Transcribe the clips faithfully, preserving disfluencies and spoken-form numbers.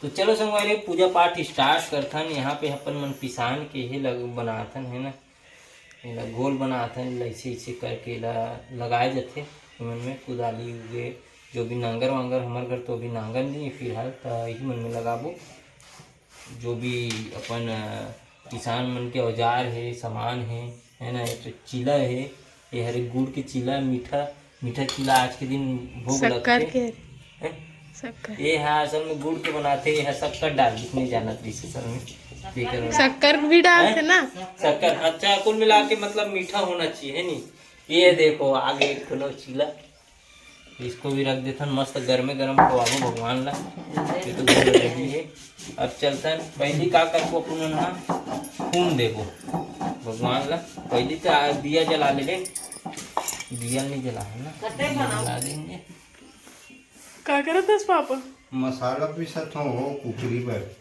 तो चलो संगवारी, पूजा पाठ स्टार्ट करथन। यहाँ पे अपन मन पिसान के हे लग बनाथन, है ना, एला गोल बनाथन, एला ऐसे ऐसे करके एला लगाए जथे। एमन में कुदाली उगे, जो भी नांगर वांगर, हमर घर तो अभी नांगर नहीं है फिलहाल, तो यही मन में लगाबो। जो भी अपन, अ, किसान मन के औजार हे, सामान हे, है ना, ये तो चीला हे, ये हरे गुड़ के चीला, मीठा मीठा चीला आज के दिन भोग शक्कर लगथे। के। हैं? शक्कर। ये है असल में गुड़ के बनाते, ये है शक्कर डाल, जितने जानत रहिस असल में। शक्कर भी डालते हैं? ना। शक्कर, अच्छा, कुल मिला के मतलब मीठा होना चाहिए, है नी? ये देखो आगे एक ठो चीला, इसको भी रख देथन, मस्त गरमे गरम खवाबो भगवान ला। ये तो गुड़ लगी है। अब चलतन, पहली का करबो, अपन मन ह हूम देबो भगवान ला। पहली तो आ, दिया जला ले रे, दिया नहीं जला है ना, कते दिया बनाओ? जला देंगे। का करत हस पापा? मसाला पीसत हो, हो कुकरी बर।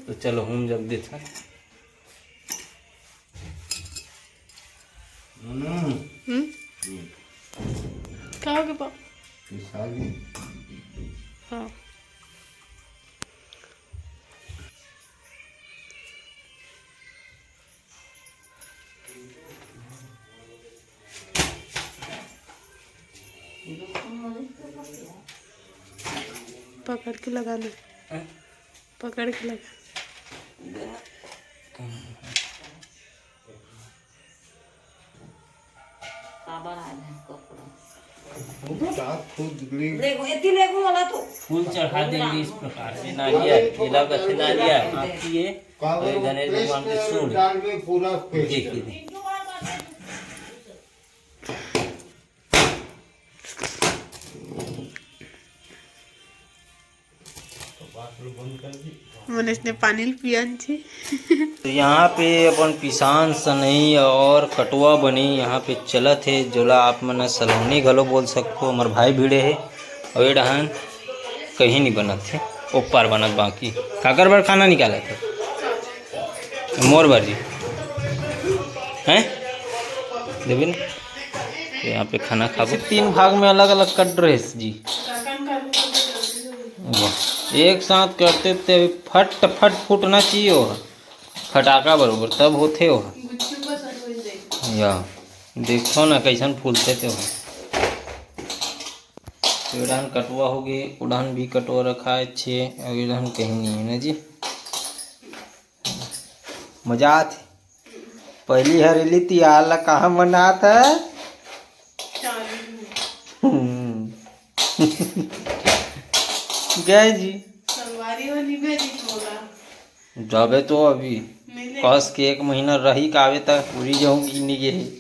तो चलो, हूम जग देथन। हम्म। हम्म। का हो गया पापा? पिसा गया। हाँ। पकड़ के लगा ले। हैं? पकड़ के लगा। काबर आए हैं कपड़ा? वो तो रात खुद निकली। देखो, इतनी लेगो वाला तो। फूल चढ़ा देंगे इस प्रकार से, नारियल, केला का से नारियल, आँखी है, और गणेश भगवान के सूंड। डाल में पूरा paste। देखिए, देखिए। मनीष ने पानी ल पियन छी। तो यहाँ पे अपन पिसान सनई और कटुआ बनी यहाँ पे चलत हे, जोला आप मन सलोनी घलो बोल सकथो। हमर भाई भिड़े हे और ये डहान कहीं नहीं बनत हे, ऊपर बनत बाकी। काकर बर खाना निकालत हे? मोर बर जी। हैं? देविन? तो यहाँ पे खाना खाबो। तीन भाग में अलग-अलग कट रहे जी। वाह। एक साथ करते ते अभी फट फट फूटना चाहिए हो। फटाका बरोबर तब होथे हो। या। देखो ना कैसन फूलते ते हो। तो ये डहान कटुआ हो गए, उड़ान भी कटुआ रखा है छे, अभी डहान कहीं नहीं है ना जी। मजा आथे। पहली हरेली तिहार ला कहाँ मनात है? हम्म। गए जी। संगवारी हो निभे जी मोला। जाबे तो अभी। नहीं ले। कस के एक महीना रही कावे तक पूरी जाऊंगी नहीं गए।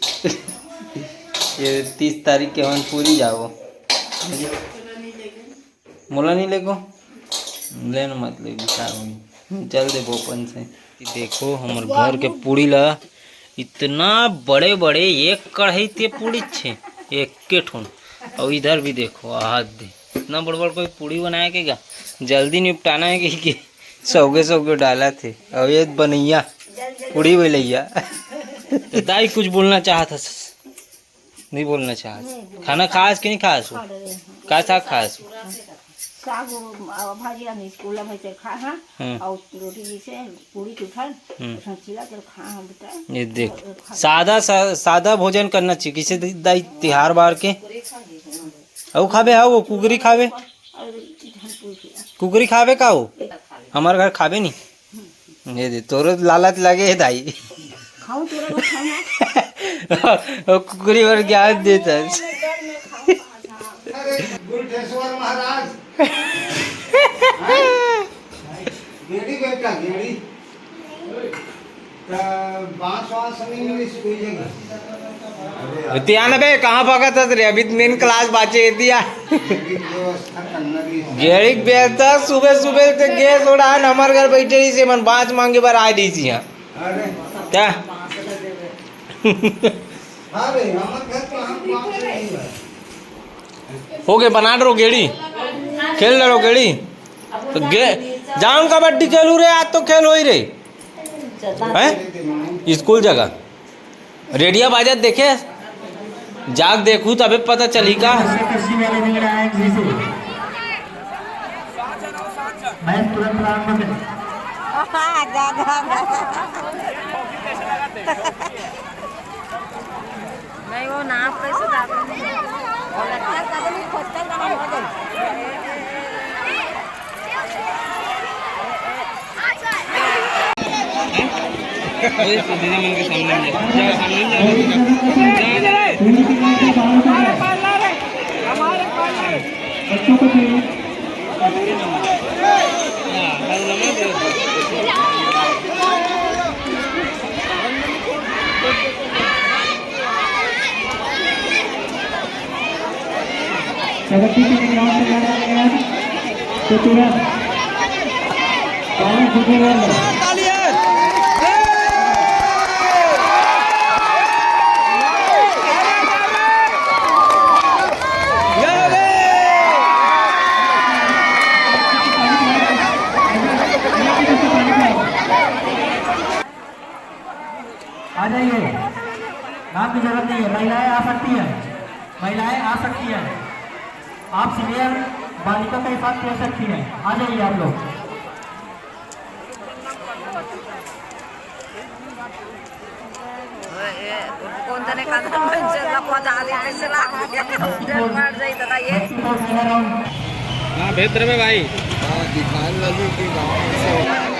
ये तीस तारीख के हम पूरी जाओ। चलो नहीं लेके। मोला नहीं लेगो, लेन मत ले, बेकार होई। चल दे बोपन से। देखो, हमर घर के पूड़ी ला इतना बड़े बड़े एक कढ़ाई ते पूड़ी छे, एक के ठोन। और इधर भी देखो, हाथ दे, इतना बड़ बड़ कोई पूड़ी बनाए के गा? जल्दी निपटाना है कि, कि सौगे सौगे डाला थे। और ये बनैया, पूड़ी बनैया। तो दाई कुछ बोलना चाहत हस? नहीं बोलना चाहत। नहीं बोलना। खाना खास कि नहीं खास हो? खा रहे हैं। का साग खास हो? साग वो, आ, भाजी आनी, कोला भाजी खा, हाँ। हम्म। और रोटी जैसे पूरी के उठा, हम्म। उसमें चिला के खा, हम बेटा। ये देख, और खा। सादा सा-, सादा भोजन करना चाहिए। किसे द-, दाई तिहार बार के? अउ खाबे, हाँ, वो कुकरी खाबे? और इधर पूरी खा। कुकरी खाबे का हो? हमारे घर खाबे नहीं। ये दे, तोरो लालच लगे है दाई। खाऊं तोरा घर खाऊं। वो कुकरी बर ज्ञान देता है। अरे, गुलठेश्वर महाराज। गेड़ी बेटा, गेड़ी। त बांस वांस नहीं मिली कोई जगह। ध्यान बे, कहाँ भगत हस रे? अभी तो मेन क्लास बाचे दिया। व्यवस्था करना भी। गेड़ी बेटा सुबह सुबह से गैस उड़ान हमारे घर बैठे रही से मन बांस मांगे बर आ रही थी यहाँ। अरे। क्या? हाँ रे, हमारे घर तो हम बांस नहीं है। हो गए, बना डरो गेड़ी, खेल डरो गेड़ी। तो गे-, जाऊन कबड्डी खेलू रे, आज तो खेल होई रे। हैं? स्कूल जगह। रेडिया बाजत देखे, जाग देखू तबे पता चली का। मैच तुरंत प्रारंभ हो गया। हाँ, जा, जा, जा। नहीं, वो नाप कैसे जाते हैं? वो लगता है, पता नहीं, खोदता कहाँ हो गई। अरे, सीधे मन के सामने में जा। जा, सामने में जा। जा, जा। बच्चों को चाहिए। कबड्डी के लिए ग्राउंड तैयार हो गया है। तो तुरंत पानी फुटने वाला। आ जाइए, नाम की जरूरत नहीं है, महिलाएं आ सकती हैं, महिलाएं आ सकती हैं। आप सीनियर बालिका के साथ खेल सकती हैं, आ जाइए आप लोग। कोन जने का नाम है, जल्ला पहुंचा दे, कैसे लाग गया? जल मार जाई दादा ये। हाँ, भेज देबे भाई। हाँ, दिखाने लगे कि गाँव में से